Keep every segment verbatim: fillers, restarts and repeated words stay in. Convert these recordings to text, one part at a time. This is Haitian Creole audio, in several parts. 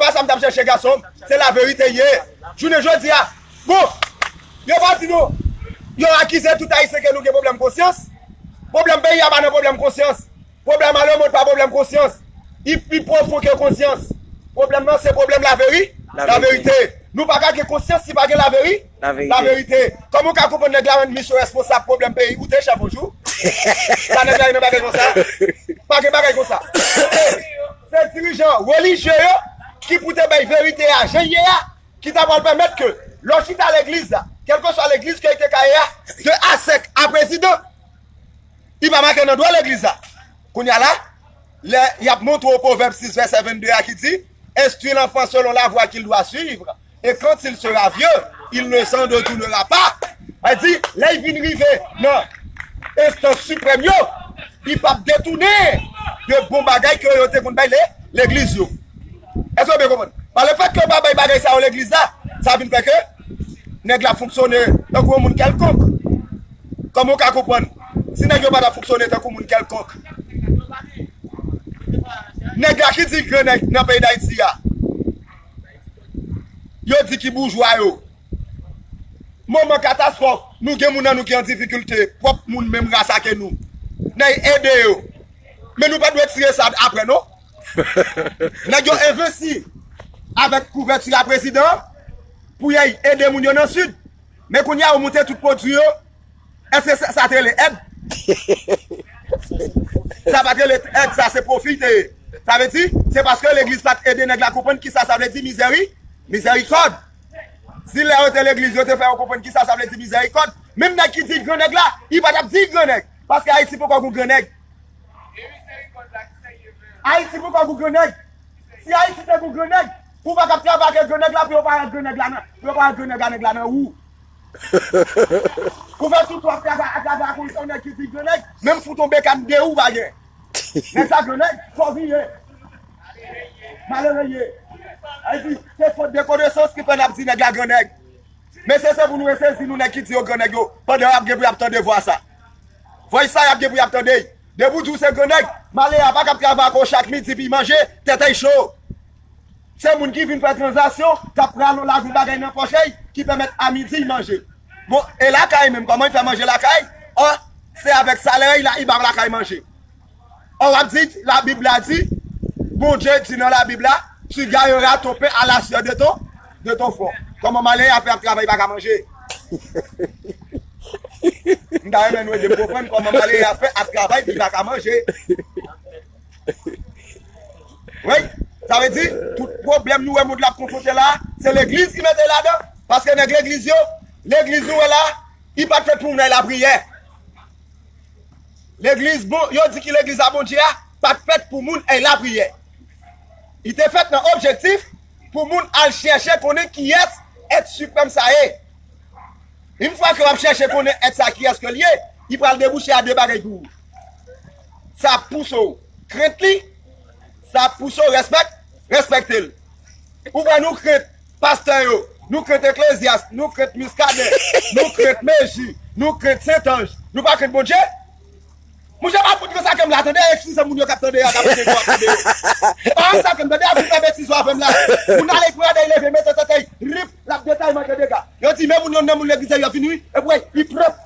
pa sa m t ap chèche, gason m. Se laverite l ye. Jounen jodi a, bon, yo pa di nou, yo akize tout Ayisyen ke nou gen pwoblèm konsyans. Pwoblèm peyi a pa nan pwoblèm konsyans. Pwoblèm a lemonn pa pwoblèm konsyans. Li pi pwofon ke konsyans. Pwoblèm nan se pwoblèm laveri-, laverite. Nou pa ka gen konsyans si pa gen laveri-, laverite. Kòman w ka konprann nèg la rann misyon responsab pwoblèm peyi? Ou te chèf yon jou? Sa nèg la gen nan bagay konsa? Pa gen bagay konsa. Se dirijan relijye yo ki pou te bay verite a jan l ye a, ki ta pral pèmèt ke lè w chita legliz la, kèlkeswa legliz ke li te ka ye a, de a sèk a prezidan, li pa make nan dwa legliz la. Kounye a la, lè y ap montre w Pwovèb sis vèsè vennde a ki di, Instruis l'enfant selon la voie qu'il doit suivre, et quand il sera vieux, il ne s'en détournera pas. Sa di, lè y vin rive nan enstans siprèm yo, li p ap detounen de bon bagay ke yo te konn bay le-, legliz yo. Èske w byen konprann? Pa lefèt ke yo pa bay bagay sa yo legliz la, sa vin fè ke nèg la fonksyone tankou yon moun kèlkonk. Kòman w ka konprann? Si nèg yo pa t ap fonksyone tankou moun kèlkonk, nèg la ki di grann nèg nan peyi Dayiti a, yo di ki boujwa yo. Moman katastwòf, nou gen moun nan nou ki an difikilte, pwòp moun menm ras ake nou. N a ede yo. Men nou pa dwe tire sa apre, non. Nèg yo envesti avèk kouvèti a prezidan pou y al ede moun yo nan Sid. Men kounye a, yo moute tout pwodui yo. Èske sa, sa te rele èd? Sa pa t rele èd, sa se pwofi te ye. Sa vle di, se paske legliz pa t ede nèg la konprann kisa sa vle di mizèri-, mizèrikòd. Si lè yo te legliz, yo te fè yo konprann kisa sa vle di mizèrikòd, menm nèg ki di l grannèg la, li pa t ap di l grannèg. Paske Ayiti poko gon grannèg. Ayiti poko gon grannèg. Si Ayiti te gon grannèg, ou pa t ap travay ak grannèg la pou yo pa wè grannèg la nan, pou yo pa wè grannèg a nèg la nan ou. Ou fè tout w ap travay, ap travay ak yon nèg ki di grannèg, menm fout yon bekàn de ou pa gen. Nèg sa grannèg, fò vire. Malere ye. Sa vle di, se fot de konesans ki fè n ap di nèg la grannèg. Mesye, se pou nou resezi nou nèg ki di yo grannèg yo, pandan y ap gen pou y ap tande vwa sa. Vwa sa y ap gen pou y ap tande. Depi w di w se grannèg, malere a pa kab travay ak ou chak midi pou y manje, tèt a y cho. Se moun ki vin fè tranzaksyon, k ap rale yon lavi bagay nan pòch li, ki pèmèt a midi y manje. Bon, e lakay menm, kòman y fè manje lakay? Ò, se avèk salè y la, y ba lakay manje. Ò, w ap di, Labib la di, Bondye di nan Labib la, tu gagneras ton pain à la sueur de ton, de ton front. Kòman malere a fè ap travay, pa ka manje? M ta renmen nou ede m konprann kòman malere a fè ap travay, li pa ka manje. Wi, sa vle di, tout pwoblèm nou wè mond la ap konfwonte la, se legliz ki mete ladan. Paske nèg legliz yo, legliz nou wè la, li pa t fèt pou moun al lapriyè. Legliz, bon, yo di ki legliz a Bondye a pa t fèt pou moun al lapriyè. Li te fèt nan objektif pou moun al chèche konnen kiyès èt siprèm sa ye. Yon fwa ke w ap chèche konnen èt sa kiyès ke l ye, li pral debouche a de bagay pou ou. Sa ap pouse w krent li, sa ap pouse w respèk-, respekte l. Ou wè nou krent pastè yo, nou krent Eklezyas, nou krent Miskaden, nou krent Meji, nou krent Sentanj. Nou pa krent Bondye? Monchè, pa fout ke sa ke m la tande, eskize moun yo k ap tande a, k ap tande yo, ap tande yo. E pa sa ke m tande a, pou fè betiz yo avè m la. Moun ale pran dèy leve, mete tèt li, rip, l ap detay manje dega. Yo di, men moun yo nan moun legliz yo vini wi, epi li pran,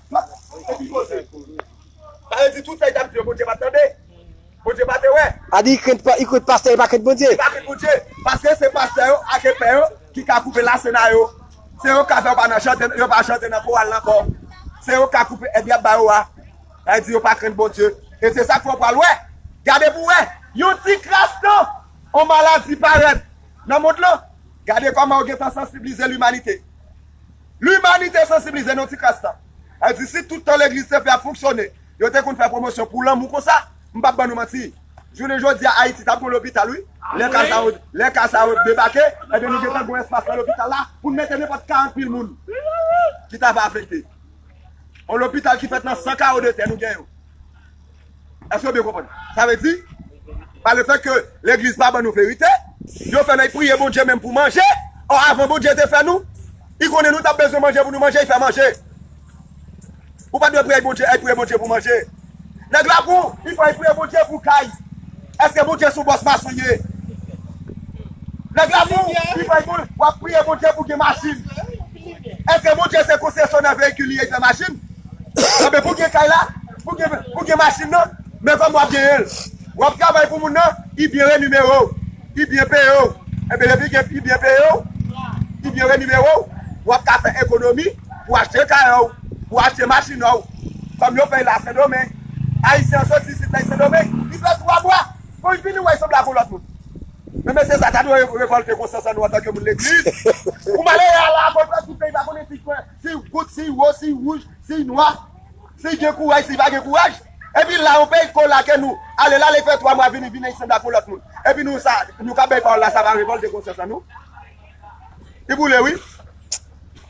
epi poze. Sa vle di tout sa li t ap di yo, Bondye pa t tande. Bondye pa te wè. A di, li krent pa-, li krent pastè, li pa krent Bondye. Li pa krent Bondye. Paske se pastè yo ak epè yo ki ka koupe lasenn a yo. Se yo k ka fè yo pa nan chante, yo pa chante nan koral la ankò. Se yo k ka koupe èd y ap ba yo a. Sa vle di yo pa krent Bondye. E se sa k fè w pral wè. Gade pou w wè. Yon ti kras tan, yon maladi parèt nan mond lan. Gade kòman yo gentan sansiblize limanite. Limanite sansiblize nan ti kras tan. Sa vle di si tout tan legliz te fè ap fonksyone, yo te konn fè pwomosyon pou lanmou konsa, m p ap ban nou manti. Jounen jodi a, Ayiti t ap gon lopital, wi. Lè ka sa yo, lè ka sa yo debake, ebyen nou gentan gon espas nan lopital la pou n mete nenpòt karant mil moun ki ta va afekte. Yon lopital ki fèt nan san kawo de tè nou gen yo. Èske w byen konprann? Sa vle di, pa lefèt ke legliz pa ban nou verite, yo fè n al priye Bondye menm pou manje. Ò, avan Bondye te fè nou, li konnen nou t ap bezwen manje pou nou manje, li fè manje. Ou pa dwe priye Bondye, al priye Bondye pou manje. Nèg la pou, li fè al priye Bondye pou kay. Èske Bondye se yon bòs mason ye? Nèg la pou li fè pou w ap priye Bondye pou gen machin. Èske Bondye se konsesyonè veyikil li ye fè machin? Anben pou gen kay la, pou gen, pou gen machin nan, men kòman w ap genyen l? W ap travay pou moun nan, li byen renimere w, li byen peye w. Enben depi gen, li byen peye w, li byen renimere w, w ap ka fè ekonomi pou achte kay ou, pou achte machin ou. Kòm yo fè l la Sendomeng. Ayisyen an soti isit la Sendomeng, li fè twa mwa. Pou l vini wè l sanble ak yon lòt moun. Men mesye sa ta dwe re- revòlte konsyans an nou antanke moun legliz. Ou malere a la, akontrè tout peyi pa konnen si kwen, si gout, si wo, si wouj, si nwa, si gen kouraj, si pa gen kouraj. Epi la, yon peyi ko lake nou. Ale la, li fè twa mwa vini, vini ansanm ak yon lòt moun. Epi nou sa, nou ka bay pawòl la, sa va revòlte konsyans an nou. Li boule, wi.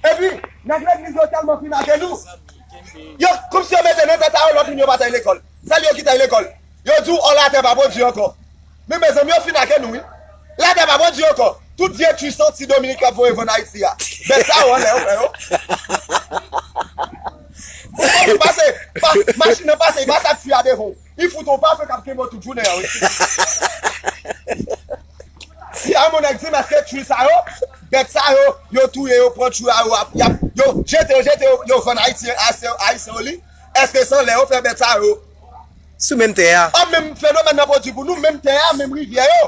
Epi, nèg legliz yo tèlman fin ake nou. Yo, kòmsi yo mete nan tèt a yo lòt moun yo pa t al lekòl. Sèl yo ki t al lekòl. Yo di w, ò, latè pa pwodui ankò. Men mezanmi, yo fin ake nou, wi. Latè pa pwodui ankò. Tout vye twi santi Dominik yo ap voye vann Ayiti a. Bèt sa yo anlè yo, frè yo. Ou konprann pase, pa, machin nan pase, li pase ak twi a devan w. Li fout yon pafe k ap kenbe w tout jounen an, wi. Si a mon nèg di m, èske twi sa yo, bèt sa yo, yo touye yo, pran twi a yo, ap, y ap, yo jete yo, jete yo, yo vann Ayiti, Ayisyen, Ayisyen yo li. Èske se anlè yo fè bèt sa yo? Sou menm tè a. An menm fenomèn nan pwodui pou nou, menm tè a, menm rivyè yo.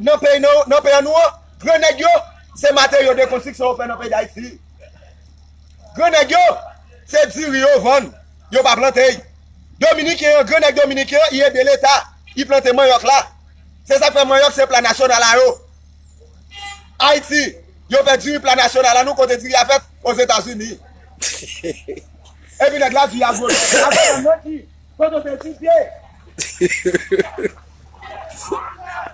Nan peyi, nan, nan peyi an nou an, gran nèg yo, se materyo de konstriksyon yo fè nan peyi Dayiti. Gran nèg yo, se diri yo vann, yo pa plante y. Dominiken an, gran nèg dominiken an, li ede leta, li plante manyòk la. Se sa k fè manyòk se pla nasyonal a yo. Ayiti, yo fè diri pla nasyonal a nou kote diri a fèt Ozetazini. Epi nèg la di y a gwo. Avan nan ki? Kote w te etidye?